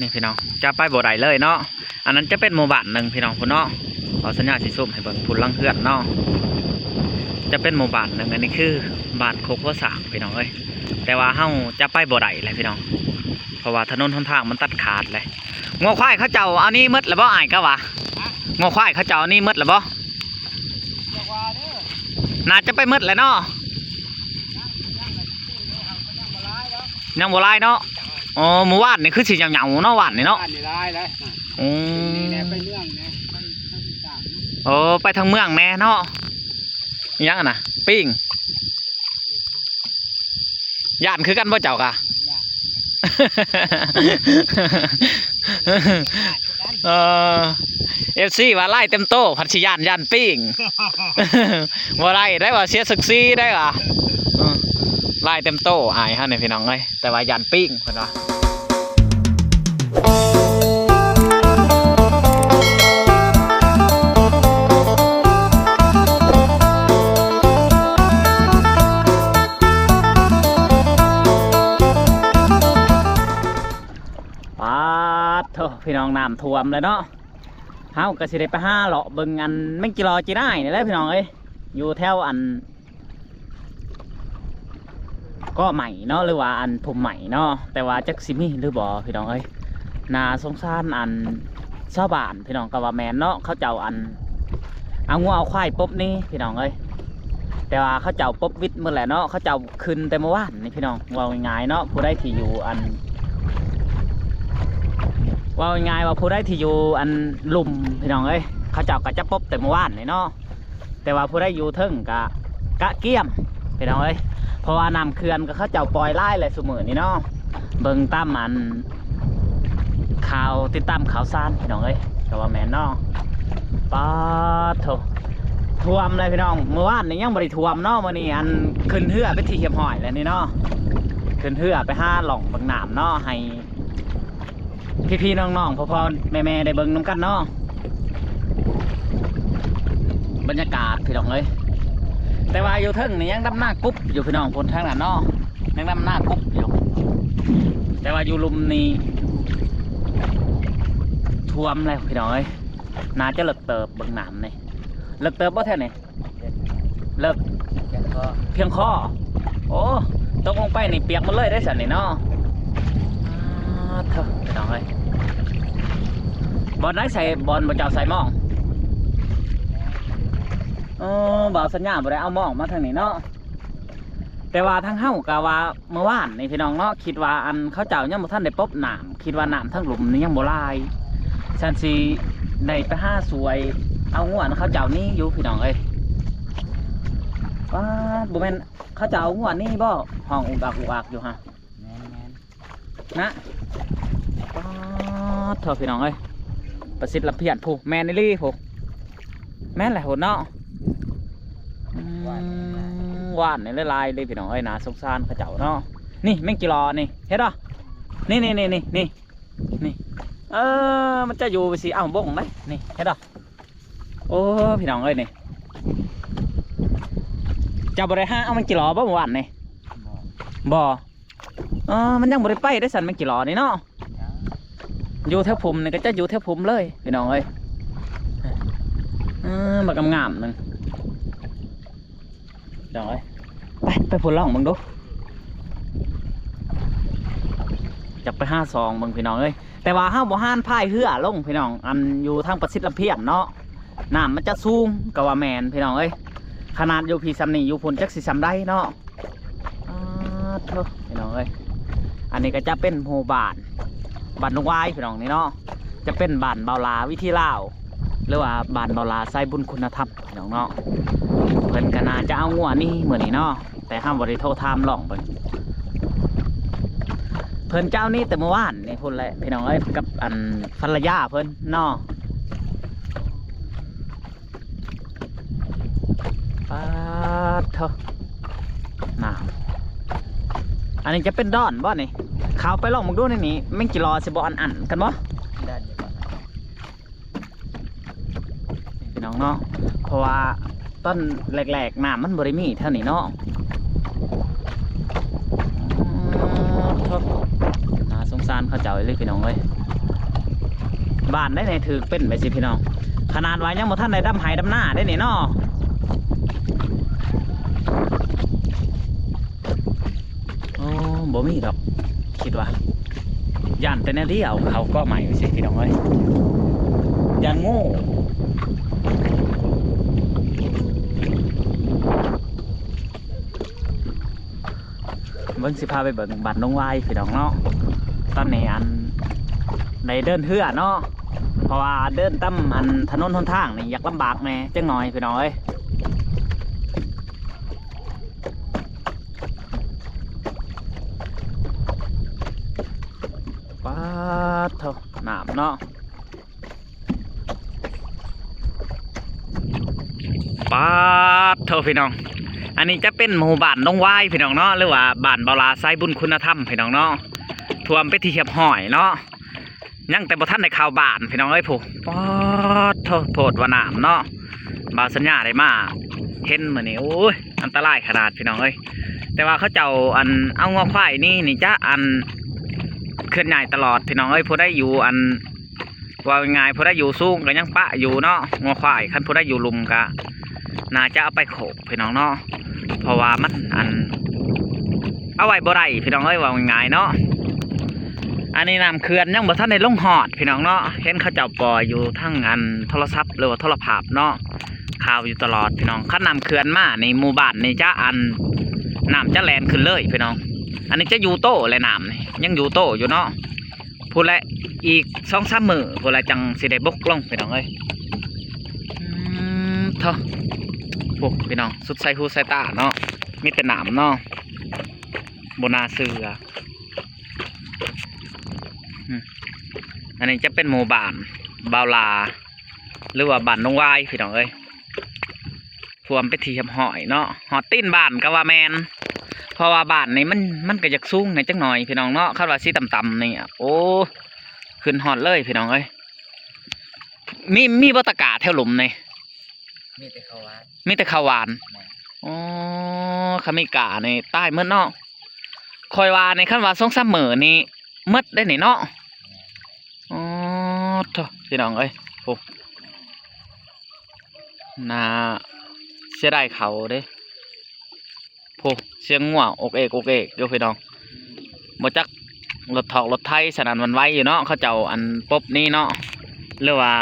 ນີ້ພີ່ນ້ອງ ຈະໄປບໍ່ໄດ້ເລີຍເນາະ. ອັນນັ້ນຈະເປັນໝູ່ບ້ານໜຶ່ງພີ່ນ້ອງພຸ້ນເນາະ. ເອົາສັນຍາຊິຊູມໃຫ້ເບິ່ງພຸ້ນຫຼັງເຮືອນເນາະ. ຈະເປັນໝູ່ບ້ານໜຶ່ງ ອັນນີ້ຄືບ້ານໂຄກຫົວຊ້າງພີ່ນ້ອງເອີຍ. ແຕ່ວ່າເຮົາຈະໄປບໍ່ໄດ້ແຫຼະພີ່ນ້ອງ ເພາະວ່າຖະໜົນຫົນທາງມັນຕັດຂາດແຫຼະ. ງົວຄວາຍເຂົາເຈົ້າເອົາໜີໝົດແລ້ວບໍ່ອ້າຍ ກະວ່າ? ງົວຄວາຍເຂົາເຈົ້າເອົາໜີໝົດແລ້ວບໍ່? ໜ້າຈະໄປໝົດແຫຼະເນາະ. ຍັງບໍ່ຫຼາຍເນາະ. ອໍ ມື້ວານນີ້ຄືຊິເຫງົາໆເນາະ ວານນີ້ເນາະ. ວານນີ້ຫຼາຍເດ້. ອືມ ນີ້ແຫຼະ ໄປເມືອງແດ່ ໄປທາງຕ່າງເນາະ. ໂອ້ ໄປທາງເມືອງແດ່ເນາະ. ອີຫຍັງຫັ້ນນະ ປີ້ງ ຢ້ານຄືກັນບໍ່ເຈົ້າກະ? ຢ້ານ ເອີ ເອັຟຊີວ່າລາຍເຕັມໂຕ ພັດຊິຢ້ານ ຢ້ານປີ້ງ ບໍ່ໄດ້ໄດ໋ວ່າ ເສຍສັກສີໄດ໋ວ່າ. ເອີ ລາຍເຕັມໂຕອ້າຍເຮົານີ້ພີ່ນ້ອງເອີຍ ແຕ່ວ່າຢ້ານປີ້ງເພິ່ນວ່າ. ປາດໂທ້ ພີ່ນ້ອງ ນ້ຳຖ້ວມແລ້ວເນາະ. ເຮົາກໍຊິໄດ້ໄປຫາເລາະເບິ່ງອັນແມງຈີ່ຫຼໍ່ຈີ່ນາຍນີ້ແຫຼະພີ່ນ້ອງເອີຍ ຢູ່ແຖວອັນ ກໍໄມ້ເນາະ ຫຼືວ່າອັນພຸ່ມໄມ້ເນາະ. ແຕ່ວ່າຈັກຊິມີຫຼືບໍ່ພີ່ນ້ອງເອີຍ. ໜ້າສົງສານອັນຊາວບ້ານພີ່ນ້ອງ ກໍວ່າແມ່ນເນາະ. ເຂົາເຈົ້າອັນເອົາງົວເອົາຄວາຍປົບໜີພີ່ນ້ອງເອີຍ. ແຕ່ວ່າເຂົາເຈົ້າປົບວິດໝົດແຫຼະເນາະ. ເຂົາເຈົ້າຂຶ້ນແຕ່ມື້ວານນີ້ພີ່ນ້ອງ ເວົ້າງ່າຍໆເນາະ. ຜູ້ໃດທີ່ຢູ່ອັນ ເວົ້າງ່າຍໆວ່າຜູ້ໃດທີ່ຢູ່ອັນລຸ່ມພີ່ນ້ອງເອີຍ ເຂົາເຈົ້າກໍຈະປົບແຕ່ມື້ວານນີ້ເນາະ. ແຕ່ວ່າຜູ້ໃດຢູ່ເທິງກະກະກຽມພີ່ນ້ອງເອີຍ ເພາະວ່ານ້ຳເຂື່ອນກໍເຂົາເຈົ້າປ່ອຍຫຼາຍແຫຼະຊຸມື້ນີ້ເນາະ. ເບິ່ງຕາມອັນຂ່າວ ຕິດຕາມຂ່າວສານພີ່ນ້ອງເອີຍ ກໍວ່າແມ່ນເນາະ. ປາດໂທ້ ຖ້ວມເລີຍພີ່ນ້ອງ. ມື້ວານນີ້ຍັງບໍ່ໄດ້ຖ້ວມເນາະ ມື້ນີ້ອັນຂຶ້ນເຮືອເປັນທີ່ຮຽບຮ້ອຍແລ້ວນີ້ເນາະ. ຂຶ້ນເຮືອໄປຫາລ່ອງເບິ່ງນ້ຳເນາະ ໃຫ້ ພີ່ໆນ້ອງໆ ພໍ່ໆແມ່ໆ ໄດ້ເບິ່ງນຳກັນເນາະ ບັນຍາກາດພີ່ນ້ອງເອີຍ. ແຕ່ວ່າຢູ່ເທິງນີ້ຍັງດຳນາກຸບຢູ່ພີ່ນ້ອງ ພຸ້ນທາງນັ້ນເນາະ ຍັງດຳນາກຸບຢູ່. ແຕ່ວ່າຢູ່ລຸ່ມນີ້ຖ້ວມແລ້ວພີ່ນ້ອງເອີຍ. ໜ້າຈະເລິກເຕີບ ເບິ່ງນ້ຳນີ້ ເລິກເຕີບບໍ່ແທ້ນີ້? ເລິກ ພຽງຄໍ ພຽງຄໍ. ໂອ້ ຕົກລົງໄປນີ້ປຽກໝົດເລີຍເດ້ຊັ້ນນີ້ເນາະ. ອາ ເທີ ພີ່ນ້ອງເອີຍ ບ່ອນໃດໃສ່ ບ່ອນບໍ່ເຈົ້າໃສ່ໝອງ? ເອີ ບ່າວສັນຍາບໍ່ໄດ້ເອົາໝອງມາທາງນີ້ເນາະ. ແຕ່ວ່າທາງເຮົາກໍວ່າ ເມື່ອວານນີ້ພີ່ນ້ອງເນາະ ຄິດວ່າອັນເຂົາເຈົ້າຍັງບໍ່ທັນໄດ້ປົບນ້ຳ ຄິດວ່ານ້ຳທາງລຸ່ມນີ້ຍັງບໍ່ຫຼາຍ ຊັ້ນຊິໄດ້ໄປຫາຊ່ວຍເອົາງົວເຂົາເຈົ້າໜີຢູ່ພີ່ນ້ອງເອີຍ. ປາດ ບໍ່ແມ່ນເຂົາເຈົ້າເອົາງົວໜີບໍ່? ຮ້ອງອຸກອັກອຸກອັກຢູ່ຫະ. ແມ່ນໆ ນະ ປາດເຖາະ ພີ່ນ້ອງເອີຍ ປະສິດລຳພຽນ ຜູ້ ແມ່ນອີ່ຫຼີ ຜູ້ ແມ່ນແຫຼະພຸ້ນເນາະ. ອືມ ຫວານນີ້ຫຼາຍໆເລີຍພີ່ນ້ອງເອີຍ ໜ້າສົງສານເຂົາເຈົ້າເນາະ. ນີ້ແມງຈີ່ຫຼໍ່ນີ້ ເຫັນບໍ່? ນີ້ໆໆໆ ນີ້ ນີ້ ເອີ ມັນຈະຢູ່ຊິ ເອົ້າ ບົ້ງເດ້ ນີ້ ເຫັນບໍ່? ໂອ້ ພີ່ນ້ອງເອີຍ ນີ້ ເຈົ້າບໍ່ໄດ້ຫາເອົາແມງຈີ່ຫຼໍ່ບໍ່ມື້ວານນີ້? ບໍ່ ບໍ່. ເອີ ມັນຍັງບໍ່ໄດ້ໄປເດ້ຊັ້ນ ແມງຈີ່ຫຼໍ່ນີ້ເນາະ. ຍັງ ຢູ່ແຖວພຸ່ມນີ້ກໍຈະຢູ່ແຖວພຸ່ມເລີຍ ພີ່ນ້ອງເອີຍ. ເອີ ບັກງາມໆໜຶ່ງ ພີ່ນ້ອງເອີຍ. ໄປ ໄປພຸ້ນ ລອງເບິ່ງດູ ຢາກໄປຫາສ່ອງເບິ່ງ ພີ່ນ້ອງເອີຍ. ແຕ່ວ່າເຮົາບໍ່ຫານພາຍເຮືອລົງ ພີ່ນ້ອງ ອັນຢູ່ທາງປະສິດລຳພຽນເນາະ ນ້ຳມັນຈະສູງ ກໍວ່າແມ່ນ ພີ່ນ້ອງເອີຍ. ຂະໜາດຢູ່ພີ້ສ່ຳນີ້ ຢູ່ພຸ້ນຈັກຊິສ່ຳໃດເນາະ. ອາ ໂທ້ ພີ່ນ້ອງເອີຍ ອັນນີ້ກໍຈະເປັນໝູ່ບ້ານ ບ້ານດົງຫວາຍ ພີ່ນ້ອງ ນີ້ເນາະ. ຈະເປັນບ້ານເບົາຫຼ້າວິຖີລາວ ຫຼືວ່າບ້ານເບົາຫຼ້າສາຍບຸນຄຸນນະທຳ ພີ່ນ້ອງເນາະ. ເພິ່ນກໍໜ້າຈະເອົາງົວໜີມື້ນີ້ເນາະ ແຕ່ເຮົາບໍ່ໄດ້ໂທຖາມລອງເບິ່ງ. ເພິ່ນຈະເອົາໜີແຕ່ມື້ວານນີ້ພຸ້ນແຫຼະ ພີ່ນ້ອງເອີຍ ກັບອັນພັນລະຍາເພິ່ນເນາະ. ປາດໂທ້ ນ້ຳ ອັນນີ້ຈະເປັນດອນບໍ່ນີ້? ເຂົ້າໄປລອງເບິ່ງດູໃນນີ້ ແມງຈີ່ຫຼໍ່ຊິບໍ່ອັນໆກັນບໍ່? ໄດ້ຢູ່ບໍ່ ພີ່ນ້ອງເນາະ ເພາະວ່າຕອນແລກໆ ນ້ຳມັນບໍ່ໄດ້ມີແຖວນີ້ເນາະ. ອືມ ໂທ້ ໜ້າສົງ ສານເຂົາເຈົ້າອີ່ຫຼີພີ່ນ້ອງເອີຍ. ບ້ານໃດແດ່ຖືກເປັນແບບຊີ້ພີ່ນ້ອງ, ຂະໜາດວ່າຍັງບໍ່ທັນໄດ້ດຳໄຮ່ດຳນາເດ້ນີ້ເນາະ. ໂອ້ ບໍ່ມີດອກ ຄິດວ່າ ຢ້ານແຕ່ແນວດຽວ ເຂົາເກາະໄມ້ວ່າຊີ້ພີ່ນ້ອງເອີຍ, ຢ້ານງູ. ເບິ່ງ ຊິພາໄປເບິ່ງບ້ານດົງຫວາຍພີ່ນ້ອງເນາະ. ຕອນນີ້ອັນ ໄດ້ເດີນເຮືອເນາະ ເພາະວ່າເດີນຕາມອັນຖະໜົນຫົນທາງນີ້ຢາກລຳບາກແດ່ຈັກໜ້ອຍພີ່ນ້ອງເອີຍ. ປາດໂທ້ ນ້ຳເນາະ. ປາດໂທ້ພີ່ນ້ອງ, ອັນນີ້ຈະເປັນໝູ່ບ້ານດົງຫວາຍພີ່ນ້ອງເນາະ ຫຼືວ່າບ້ານບ່າວຫຼ້າສາຍບຸນຄຸນນະທຳພີ່ນ້ອງເນາະ. ຖ້ວມເປັນທີ່ຮຽບຮ້ອຍເນາະ, ຍັງແຕ່ບໍ່ທັນໄດ້ເຂົ້າບ້ານພີ່ນ້ອງເອີຍ. ຜູ້ ປາດໂທ້ ໂພດວ່ານ້ຳເນາະ. ບ່າວສັນຍາໄດ້ມາເຫັນມື້ນີ້ ໂອ້ຍ ອັນຕະລາຍຂະໜາດພີ່ນ້ອງເອີຍ. ແຕ່ວ່າເຂົາເຈົ້າອັນເອົາງົວຄວາຍນີ້ ນີ້ຈະອັນເຄື່ອນຍ້າຍຕະຫຼອດພີ່ນ້ອງເອີຍ. ຜູ້ໃດຢູ່ອັນ ເວົ້າງ່າຍໆ ຜູ້ໃດຢູ່ສູງກໍຍັງປະຢູ່ເນາະ ງົວຄວາຍ, ຄັນຜູ້ໃດຢູ່ລຸ່ມກໍໜ້າຈະເອົາໄປໂຄກພີ່ນ້ອງເນາະ ເພາະວ່າມັນອັນ ເອົາໄວ້ບໍ່ໄດ້ພີ່ນ້ອງເອີຍ ເວົ້າງ່າຍໆເນາະ. ອັນນີ້ນ້ຳເຂື່ອນຍັງບໍ່ທັນໄດ້ລົງຮອດພີ່ນ້ອງເນາະ, ເຫັນເຂົາເຈົ້າປ່ອຍຢູ່ທາງອັນໂທລະສັບ ຫຼືວ່າໂທລະພາບເນາະ ຂ່າວຢູ່ຕະຫຼອດພີ່ນ້ອງ. ຄັນນ້ຳເຂື່ອນມານີ້ ໝູ່ບ້ານນີ້ຈະອັນ ນ້ຳຈະແລ່ນຂຶ້ນເລີຍພີ່ນ້ອງ. ອັນນີ້ຈະຢູ່ໂຕແຫຼະ ນ້ຳນີ້ຍັງຢູ່ໂຕຢູ່ເນາະ. ພຸ້ນແຫຼະ ອີກສອງສາມມື້ພຸ້ນແຫຼະ ຈັ່ງຊິໄດ້ບົກລົງພີ່ນ້ອງເອີຍ. ອືມ ໂທ້ ໂອ້ ພີ່ນ້ອງ ສຸດໃສຫູໃສຕາເນາະ ມີແຕ່ນ້ຳເນາະ ບໍ່ໜ້າເຊື່ອ. ອືມ ອັນນີ້ຈະເປັນໝູ່ບ້ານບ່າວຫຼ້າ ຫຼືວ່າບ້ານດົງຫວາຍພີ່ນ້ອງເອີຍ. ຖ້ວມເປັນທີ່ຮຽບຮ້ອຍເນາະ, ຮອດຕີນບ້ານກໍວ່າແມ່ນ ເພາະວ່າບ້ານນີ້ມັນ ມັນກໍຢາກສູງແດ່ຈັກໜ້ອຍພີ່ນ້ອງເນາະ. ຄັນວ່າຊິຕ່ຳໆນີ້ ໂອ້ ຂຶ້ນຮອດເລີຍພີ່ນ້ອງເອີຍ. ມີ ມີບໍ່ຕະກ້າແຖວລຸ່ມນີ້? ມີແຕ່ເຂົ້າຫວານ ມີແຕ່ເຂົ້າຫວານ. ແມ່ນ. ອໍ ຄັນມີກ້ານີ້ຕາຍໝົດເນາະ. ຂ້ອຍວ່ານີ້ ຄັນວ່າສອງສາມມື້ນີ້ໝົດເດ້ນີ້ເນາະ. ແມ່ນ. ອໍ ໂທ້ ພີ່ນ້ອງເອີຍ ໂອ້ ໜ້າເສຍດາຍເຂົ້າເດ້. ໂອ້ ສຽງງົວອົກເອກ ອົກເອກຢູ່ພີ່ນ້ອງ. ບໍ່ຈັກລົດຖອກລົດໄຖສະໜັ່ນຫວັ່ນໄຫວຢູ່ເນາະ, ເຂົາເຈົ້າອັນປົບໜີເນາະ ຫຼືວ່າ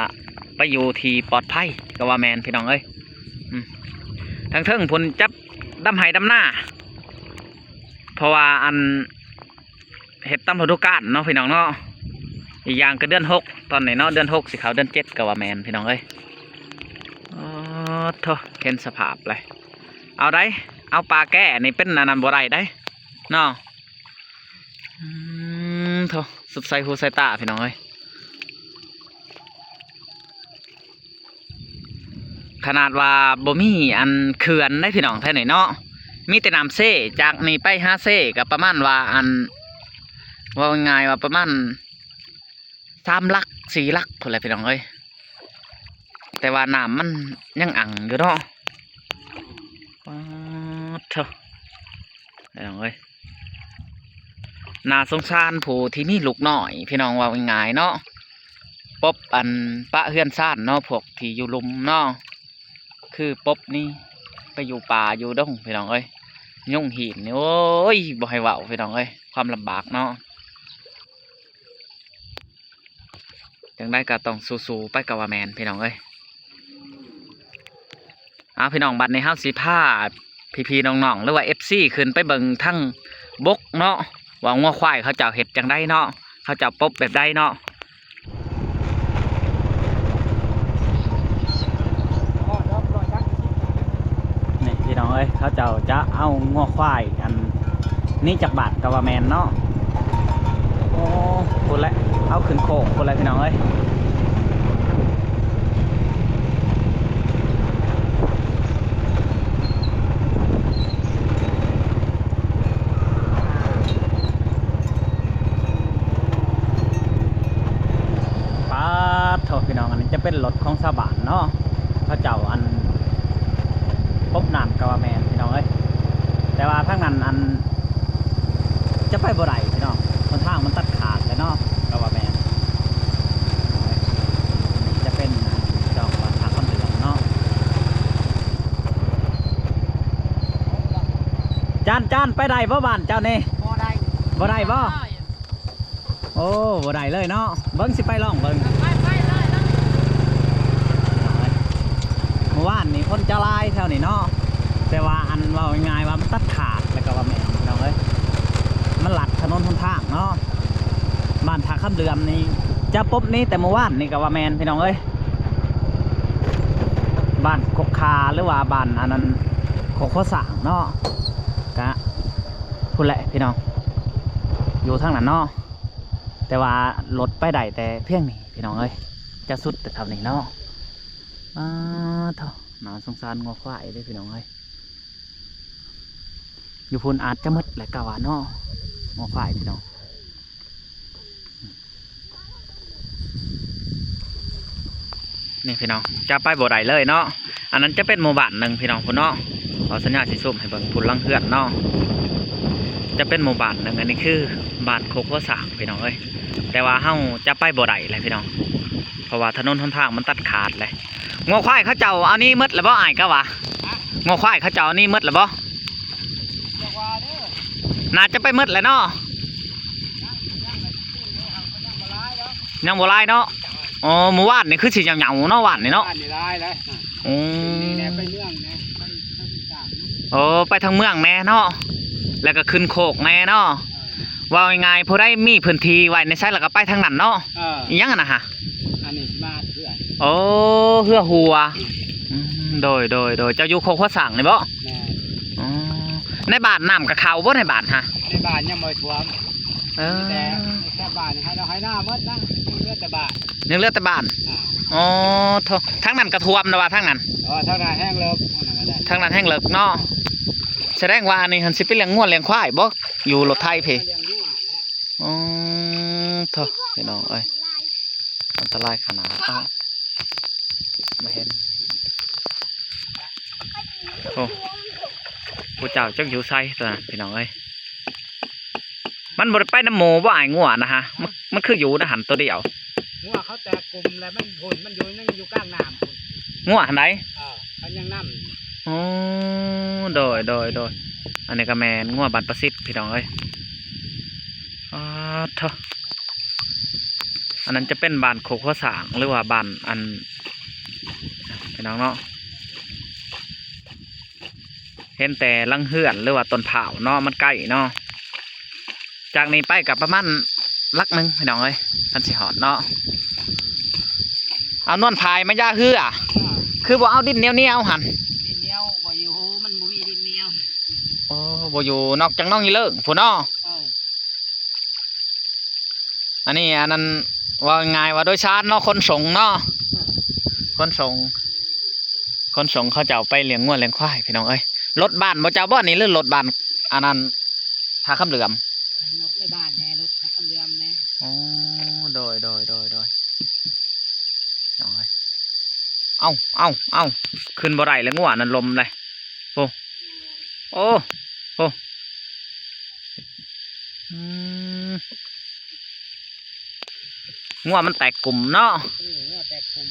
ໄປຢູ່ທີ່ປອດໄພກໍວ່າແມ່ນພີ່ນ້ອງເອີຍ. ອືມ ທາງເທິງພຸ້ນຈັບດຳໄຮ່ດຳນາ ເພາະວ່າອັນ ເຮັດຕາມລະດູການເນາະພີ່ນ້ອງເນາະ. ອີກຢ່າງກໍເດືອນຫົກຕອນນີ້ເນາະ, ເດືອນຫົກຊິເຂົ້າເດືອນເຈັດກໍວ່າແມ່ນພີ່ນ້ອງເອີຍ. ໂອ້ໂທ້ ເຫັນສະພາບເລີຍ. ເອົາໃດ ເອົາປາແກ້ນີ້ເປັນອັນນັ້ນບໍ່ໄດ້ໃດເນາະ. ອືມ ໂທ້ ສຸດໃສຫູໃສຕາພີ່ນ້ອງເອີຍ. ຂະໜາດວ່າບໍ່ມີອັນເຂື່ອນໃດພີ່ນ້ອງ ແຖວນີ້ເນາະ, ມີແຕ່ນ້ຳເຊ. ຈາກນີ້ໄປຫາເຊກໍປະມານວ່າອັນ ເວົ້າງ່າຍໆວ່າປະມານສາມຫຼັກ ສີ່ຫຼັກພຸ້ນແຫຼະພີ່ນ້ອງເອີຍ, ແຕ່ວ່ານ້ຳມັນຍັງອັ່ງຢູ່ເນາະ. ປາດໂທ້ ພີ່ນ້ອງເອີຍ. ໜ້າສົງສານຜູ້ທີ່ມີລູກນ້ອຍ ພີ່ນ້ອງ ເວົ້າງ່າຍໆເນາະ, ປົບອັນປະເຮືອນຊານເນາະ ພວກທີ່ຢູ່ລຸ່ມເນາະ, ຄືປົບນີ້ໄປຢູ່ປ່າຢູ່ດົງ ພີ່ນ້ອງເອີຍ. ຍຸງຫີນນີ້ ໂອ້ຍ ບໍ່ໃຫ້ເວົ້າ ພີ່ນ້ອງເອີຍ ຄວາມລຳບາກເນາະ. ຈັ່ງໃດກໍຕ້ອງສູ້ໆໄປກໍວ່າແມ່ນ ພີ່ນ້ອງເອີຍ. ເອົາ ພີ່ນ້ອງ ບັດນີ້ເຮົາຊິພາພີ່ໆນ້ອງໆ ຫຼືວ່າເອັຟຊີ ຂຶ້ນໄປເບິ່ງທາງບົກເນາະ ວ່າງົວຄວາຍເຂົາເຈົ້າເຮັດຈັ່ງໃດເນາະ, ເຂົາເຈົ້າປົບແບບໃດເນາະ. ນີ້ພີ່ນ້ອງເອີຍ ເຂົາເຈົ້າຈະເອົາງົວຄວາຍອັນນີ້ຈາກບ້ານກໍວ່າແມ່ນເນາະ. ໂອ້ ພຸ້ນແຫຼະ ເອົາຂຶ້ນໂຄກພຸ້ນແຫຼະ ພີ່ນ້ອງເອີຍ. ປາດໂທ້ ພີ່ນ້ອງ ອັນນີ້ຈະເປັນລົດຂອງຊາວບ້ານເນາະ, ເຂົາເຈົ້າອັນປົບນ້ຳກໍວ່າແມ່ນ ພີ່ນ້ອງເອີຍ. ແຕ່ວ່າທາງນັ້ນອັນຈະໄປບໍ່ໄດ້ ພີ່ນ້ອງ, ຫົນທາງມັນຕັດຂາດແລ້ວເນາະ. ໄປໄດ້ບໍ່ບ້ານເຈົ້ານີ້? ບໍ່ໄດ້ ບໍ່ໄດ້ບໍ່? ໂອ້ ບໍ່ໄດ້ເລີຍເນາະ. ເບິ່ງ ຊິໄປລອງເບິ່ງ. ໄປ ໄປເລີຍເນາະ. ເມື່ອວານນີ້ຄົນຈະຫຼາຍແຖວນີ້ເນາະ ແຕ່ວ່າອັນ ເວົ້າງ່າຍໆວ່າມັນຕັດຂາດ ແລ້ວກໍວ່າແມ່ນ ພີ່ນ້ອງເອີຍ ມັນລັດຖະໜົນຫົນທາງເນາະ. ບ້ານທ່າຄຳເຫຼືອມນີ້ຈະປົບໜີແຕ່ເມື່ອວານນີ້ກໍວ່າແມ່ນ ພີ່ນ້ອງເອີຍ. ບ້ານກົກຄາ ຫຼືວ່າບ້ານອັນນັ້ນ ໂຄກຫົວຊ້າງເນາະ ກະພຸ້ນແຫຼະ ພີ່ນ້ອງ ຢູ່ທາງນັ້ນເນາະ. ແຕ່ວ່າລົດໄປໄດ້ແຕ່ພຽງນີ້ ພີ່ນ້ອງເອີຍ ຈະສຸດແຕ່ເທົ່ານີ້ເນາະ. ອາໂທ້ ໜ້າສົງສານງົວຄວາຍເດ້ ພີ່ນ້ອງເອີຍ. ຢູ່ພຸ້ນອາດຈະໝົດແຫຼະກະວ່າເນາະ ງົວຄວາຍ ພີ່ນ້ອງ. ນີ້ພີ່ນ້ອງ ຈະໄປບໍ່ໄດ້ເລີຍເນາະ. ອັນນັ້ນຈະເປັນໝູ່ບ້ານໜຶ່ງພີ່ນ້ອງ ພຸ້ນເນາະ. ຂໍສັນຍາຊິຊູມໃຫ້ເບິ່ງພຸ້ນຫຼັງເຮືອນເນາະ. ຈະເປັນໝູ່ບ້ານໜຶ່ງ ອັນນີ້ຄືບ້ານໂຄກຫົວຊ້າງພີ່ນ້ອງເອີຍ. ແຕ່ວ່າເຮົາຈະໄປບໍ່ໄດ້ແຫຼະພີ່ນ້ອງ ເພາະວ່າຖະໜົນຫົນທາງມັນຕັດຂາດແຫຼະ. ງົວຄວາຍເຂົາເຈົ້າເອົາໜີໝົດແລ້ວບໍ່ອ້າຍ ກະວ່າ? ງົວຄວາຍເຂົາເຈົ້າເອົາໜີໝົດແລ້ວບໍ່? ໜ້າຈະໄປໝົດແຫຼະເນາະ. ຍັງບໍ່ຫຼາຍເນາະ. ອໍ ມື້ວານນີ້ຄືຊິເຫງົາໆເນາະ ວານນີ້ເນາະ. ໂອ້ ໄປທາງເມືອງແດ່ເນາະ ແລ້ວກໍຂຶ້ນໂຄກແດ່ເນາະ. ເວົ້າງ່າຍໆ ຜູ້ໃດມີພື້ນທີ່ໄວ້ໃນໃສ ແລ້ວກໍໄປທາງນັ້ນເນາະ. ອີ່ຫຍັງຫັ້ນນະ? ອັນນີ້ມາເຮືອ ໂອ້ ເຮືອຫົວ. ອືມ ໂດຍໆໆ ເຈົ້າຢູ່ໂຄກຫົວຊ້າງນີ້ບໍ່? ແມ່ນ. ອໍ ໃນບ້ານນ້ຳກະເຂົ້າບໍ່ໃນບ້ານຫະ? ໃນບ້ານຍັງບໍ່ຖ້ວມ. ເອີ ມີແຕ່ ມີແຕ່ບ້ານໃຫ້ເຮົາໃຫ້ນາໝົດນະ ຍັງເຫຼືອແຕ່ບ້ານ ຍັງເຫຼືອແຕ່ບ້ານ. ອໍ ໂທ້ ທາງນັ້ນກະຖ້ວມນະວ່າທາງນັ້ນ. ເອີ ທາງນັ້ນແຮງເລິກ ທາງນັ້ນແຮງເລິກເນາະ. ສະແດງວ່າອັນນີ້ຫັ້ນຊິໄປລ້ຽງງົວລ້ຽງຄວາຍບໍ່ ຢູ່ລົດໄຖພີ້? ອໍ ໂທ້ ພີ່ນ້ອງເອີຍ ອັນຕະລາຍຂະໜາດ. ເອົາ ມາເຫັນ ໂອ້ ຜູ້ເຈົ້າຈັກຢູ່ໃສຕົວນັ້ນ ພີ່ນ້ອງເອີຍ. ມັນບໍ່ໄດ້ໄປນຳໝູ່ບໍ່ອ້າຍ ງົວນະຫະ? ມັນ ມັນຄືຢູ່ນະຫັ້ນໂຕດຽວ. ງົວເຂົາແຕກກຸ່ມແລ້ວ ມັນພຸ້ນ ມັນຢູ່ ຍັງຢູ່ກາງນ້ຳພຸ້ນ. ງົວຫັ້ນໃດ? ເອີ ມັນຍັງນຳ. ໂອ້ ໂດຍໆໆ ອັນນີ້ກໍແມ່ນ ງົວບ້ານປະສິດ ພີ່ນ້ອງເອີຍ. ອາໂທ້ ອັນນັ້ນຈະເປັນບ້ານໂຄກຫົວຊ້າງ ຫຼືວ່າບ້ານອັນ ພີ່ນ້ອງເນາະ. ເຫັນແຕ່ຫຼັງເຮືອນ ຫຼືວ່າຕົ້ນພ້າວເນາະ ມັນໃກ້ເນາະ. ຈາກນີ້ໄປກໍປະມານຫຼັກໜຶ່ງ ພີ່ນ້ອງເອີຍ ຄັນຊິຮອດເນາະ. ເອົານວນພາຍມາຢາເຮືອ ຄືບໍ່ເອົາດິນໜຽວໆຫັ້ນ? ດິນໜຽວບໍ່ຢູ່ ມັນບໍ່ມີດິນໜຽວ. ໂອ້ ບໍ່ຢູ່ ນອກຈາກໜອງອີເລີງພຸ້ນເນາະ. ເອີ ອັນນີ້ ອັນນັ້ນ ເວົ້າງ່າຍໆວ່າໂດຍສານເນາະ ຂົນສົ່ງເນາະ ຂົນສົ່ງ ຂົນສົ່ງເຂົາເຈົ້າໄປລ້ຽງງົວລ້ຽງຄວາຍ ພີ່ນ້ອງເອີຍ. ລົດບ້ານບໍ່ເຈົ້າບໍ່ນີ້ ຫຼືລົດບ້ານອັນນັ້ນ ທ່າຄຳເຫຼືອມ? ລົດໃນບ້ານແດ່ ລົດທ່າຄຳເຫຼືອມແດ່. ອໍ ໂດຍໆໆໆ ເອົາ ເອົາ ເອົາ ຂຶ້ນບໍ່ໄດ້ແລ້ວ ງົວນັ້ນລົມເລີຍ. ໂອ້ ໂອ້ ໂອ້ ອືມ ງົວມັນແຕກກຸ່ມເນາະ. ເອີ ງົວແຕກກຸ່ມ.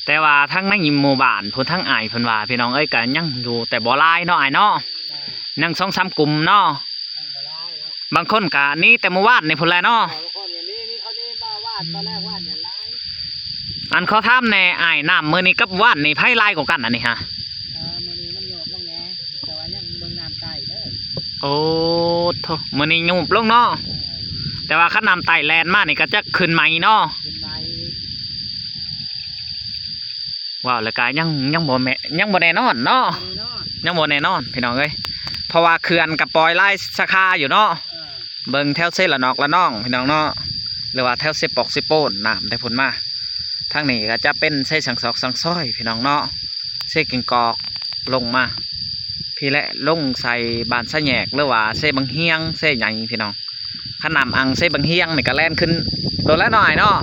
ແຕ່ວ່າທາງໃນໝູ່ບ້ານພຸ້ນ ທາງອ້າຍເພິ່ນວ່າ ພີ່ນ້ອງເອີຍ ກໍຍັງຢູ່ແຕ່ບໍ່ຫຼາຍເນາະ ອ້າຍເນາະ. ເອີ ຍັງສອງສາມກຸ່ມເນາະ. ຍັງບໍ່ຫຼາຍເນາະ. ບາງຄົນກໍໜີແຕ່ມື້ວານນີ້ພຸ້ນແຫຼະເນາະ. ເອີ ບາງຄົນກໍໜີ ໜີ ເຂົາໜີມາວານ ຕອນແລກວານນີ້ຫຼາຍ. ອັນຂໍຖາມແດ່ອ້າຍ ນ້ຳມື້ນີ້ກັບວານນີ້ ໃຜຫຼາຍກວ່າກັນອັນນີ້ຫະ? ເອີ ມື້ນີ້ມັນໂຍບລົງແດ່ ແຕ່ວ່າຍັງເບິ່ງນ້ຳໃຕ້ເດີ. ໂອ້ໂທ້ ມື້ນີ້ໂຍບລົງເນາະ. ເອີ ແຕ່ວ່າຄັນນ້ຳໃຕ້ແລ່ນມານີ້ກໍຈະຂຶ້ນໃໝ່ເນາະ. ຂຶ້ນໃໝ່. ເວົ້າແລ້ວກໍຍັງ ຍັງບໍ່ແມ່ນ ຍັງບໍ່ແນ່ນອນເນາະ. ບໍ່ແນ່ນອນ ຍັງບໍ່ແນ່ນອນ ພີ່ນ້ອງເອີຍ ເພາະວ່າເຂື່ອນກໍປ່ອຍຫຼາຍສາຂາຢູ່ເນາະ. ເອີ ເບິ່ງແຖວເຊລະນອກລະນອງ ພີ່ນ້ອງເນາະ ຫຼືວ່າແຖວເຊປອກເຊໂປນ ນ້ຳໄດ້ພຸ້ນມາ. ທາງນີ້ກໍຈະເປັນເຊສັງຊອກສັງຊອຍ ພີ່ນ້ອງເນາະ ເຊກິ່ງກອກລົງມາພີ້ແຫຼະ ລົງໃສ່ບ້ານສະແຍກ ຫຼືວ່າເຊບັງຮຽງ ເຊໃຫຍ່ ພີ່ນ້ອງ. ຄັນນ້ຳອັ່ງເຊບັງຮຽງນີ້ກໍແລ່ນຂຶ້ນໂດນແລ້ວເນາະ ອ້າຍເນາະ.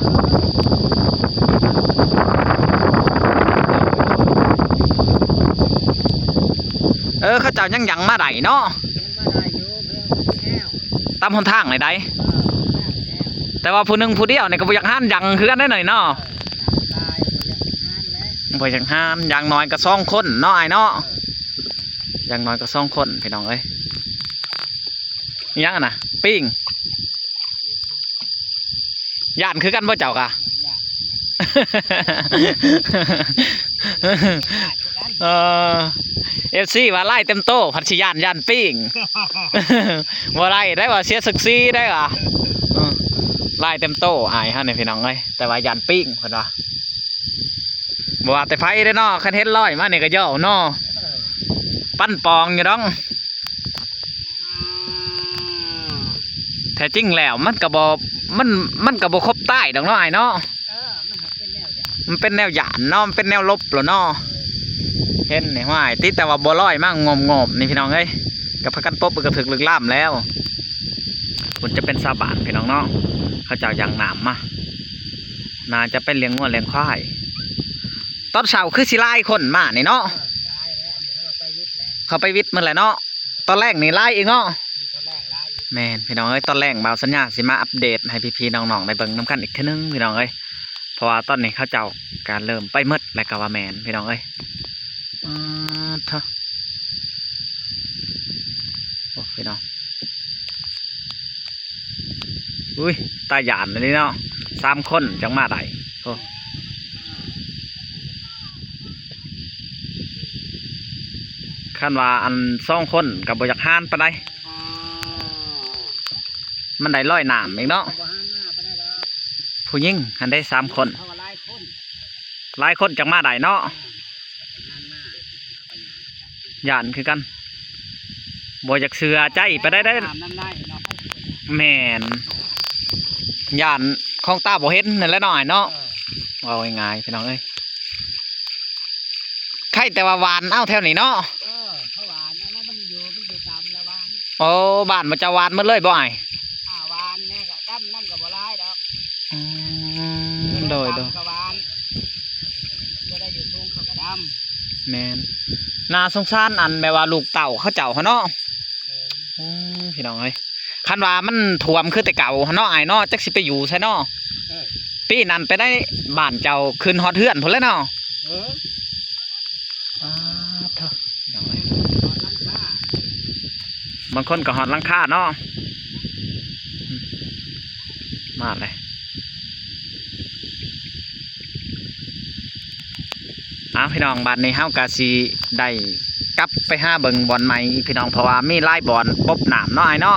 ເອີ ເຂົາເຈົ້າຍັງຍັງມາໄດ້ເນາະ. ຍັງມາໄດ້ຢູ່ ເພິ່ນແລ້ວ ຕາມຫົນທາງນີ້ໄດ໋. ເອີ ແຕ່ວ່າຜູ້ໜຶ່ງຜູ້ດຽວນີ້ກໍບໍ່ຢາກຫານຍັງຄືກັນໄດ໋ໜ້ອຍເນາະ. ເອີ ຫຼາຍ ບໍ່ຢາກຫານແຫຼະ ບໍ່ຢາກຫານ ຢ່າງໜ້ອຍກໍສອງຄົນເນາະ ອ້າຍເນາະ. ເອີ ຢ່າງໜ້ອຍກໍສອງຄົນພີ່ນ້ອງເອີຍ. ອີຫຍັງຫັ້ນນະ? ປີ້ງ. ຢ້ານຄືກັນບໍ່ເຈົ້າກະ? ເອີ ເອັຟຊີວ່າລາຍເຕັມໂຕ ພັດຊິຢ້ານ ຢ້ານປີ້ງ. ບໍ່ໄດ້ໄດ໋ວ່າ ເສຍສັກສີໄດ໋ວ່າ. ເອີ ລາຍເຕັມໂຕອ້າຍເຮົານີ້ພີ່ນ້ອງເອີຍ ແຕ່ວ່າຢ້ານປີ້ງເພິ່ນວ່າ. ບໍ່ວ່າແຕ່ໃຜເດ້ເນາະ ຄັນເຫັນລອຍມານີ້ກໍເຍົາະເນາະ ປັນປອງຢູ່ດອກ. ແທ້ຈິງແລ້ວມັນກໍບໍ່ ມັນ ມັນກໍບໍ່ຄົບຕາຍດອກເນາະອ້າຍເນາະ. ເອີ ມັນເປັນແນວຢ້ານ ມັນເປັນແນວຢ້ານເນາະ ມັນເປັນແນວຫຼົບແລ້ວເນາະ. ເຫັນນີ້ ຫ້ວຍ ຕິດແຕ່ວ່າບໍ່ລອຍມາງອບໆນີ້ພີ່ນ້ອງເອີຍ ກໍພາກັນປົບ ກໍຖືກລຶກລ້າມແລ້ວ. ພຸ້ນຈະເປັນຊາວບ້ານພີ່ນ້ອງເນາະ ເຂົາເຈົ້າຍ່າງນ້ຳມາ ໜ້າຈະໄປລ້ຽງງົວລ້ຽງຄວາຍ. ຕອນເຊົ້າຄືຊິຫຼາຍຄົນມານີ້ເນາະ ເອີ ຫຼາຍແລ້ວ ນີ້ເຂົາໄປວິດແລ້ວ ເຂົາໄປວິດໝົດແລ້ວເນາະ. ຕອນແລງນີ້ຫຼາຍອີກເນາະ ອືມ ຕອນແລງຫຼາຍ. ແມ່ນພີ່ນ້ອງເອີຍ ຕອນແລງບ່າວສັນຍາຊິມາອັບເດດໃຫ້ພີ່ໆນ້ອງໆໄດ້ເບິ່ງນຳກັນອີກເທື່ອໜຶ່ງພີ່ນ້ອງເອີຍ ເພາະວ່າຕອນນີ້ເຂົາເຈົ້າກໍເລີ່ມໄປໝົດແລ້ວກໍວ່າແມ່ນພີ່ນ້ອງເອີຍ. ອາ ໂທ້ ໂອ້ ພີ່ນ້ອງ ອຸ້ຍ ຕາຢ້ານອີ່ຫຼີເນາະ ສາມຄົນຈັ່ງມາໄດ້. ໂອ້ ຄັນວ່າອັນສອງຄົນກໍບໍ່ຢາກຫານປານໃດ ມັນໄດ້ລອຍນ້ຳອີກເນາະ. ຜູ້ຍິງຫັ້ນໄດ້ສາມຄົນ ຫຼາຍຄົນຈັ່ງມາໄດ້ເນາະ. ຢ້ານຄືກັນ ບໍ່ຢາກເຊື່ອໃຈປານໃດເດ້. ແມ່ນ ຢ້ານຂອງຕາບໍ່ເຫັນນັ້ນແຫຼະເນາະອ້າຍເນາະ. ເອີ ເວົ້າງ່າຍໆພີ່ນ້ອງເອີຍ ໃຄແຕ່ວ່າຫວ່ານເອົາແຖວນີ້ເນາະ. ເອີ ເຂົາຫວ່ານ ອັນນັ້ນມັນຢູ່ ມັນຢູ່ຕາມລະຫວ່າງ. ໂອ້ ບ້ານໝູ່ເຈົ້າຫວ່ານໝົດເລີຍບໍ່ອ້າຍ? ອ່າ ຫວ່ານແນ່ ກໍດຳນຳກໍບໍ່ຫຼາຍດອກ. ອືມ ໂດຍໆ ກໍຫວ່ານ ຕົວໃດຢູ່ສູງເຂົາກໍດຳ. ແມ່ນ ໜ້າສົງສານ ອັນແບບວ່າລູກເຕົ້າເຂົາເຈົ້າຫັ້ນເນາະ. ເອີ ອືມ ພີ່ນ້ອງເອີຍ ຄັນວ່າມັນຖ້ວມຄືແຕ່ເກົ່າຫັ້ນເນາະອ້າຍເນາະ ຈັກຊິໄປຢູ່ໃສເນາະ. ເອີ ປີນັ້ນໄປໄດ້ ບ້ານເຈົ້າຂຶ້ນຮອດເຮືອນພຸ້ນແຫຼະເນາະ. ເອີ ອາ ໂທ້ ພີ່ນ້ອງເອີຍ ຮອດຫຼັງຄາ ບາງຄົນກໍຮອດຫຼັງຄາເນາະ. ອືມ ມາເລີຍ ເອົາ ພີ່ນ້ອງ ບາດນີ້ເຮົາກໍຊິໄດ້ກັບໄປຫາເບິ່ງບ່ອນໃໝ່ອີກ ພີ່ນ້ອງ ເພາະວ່າມີຫຼາຍບ່ອນປົບນ້ຳເນາະອ້າຍເນາະ.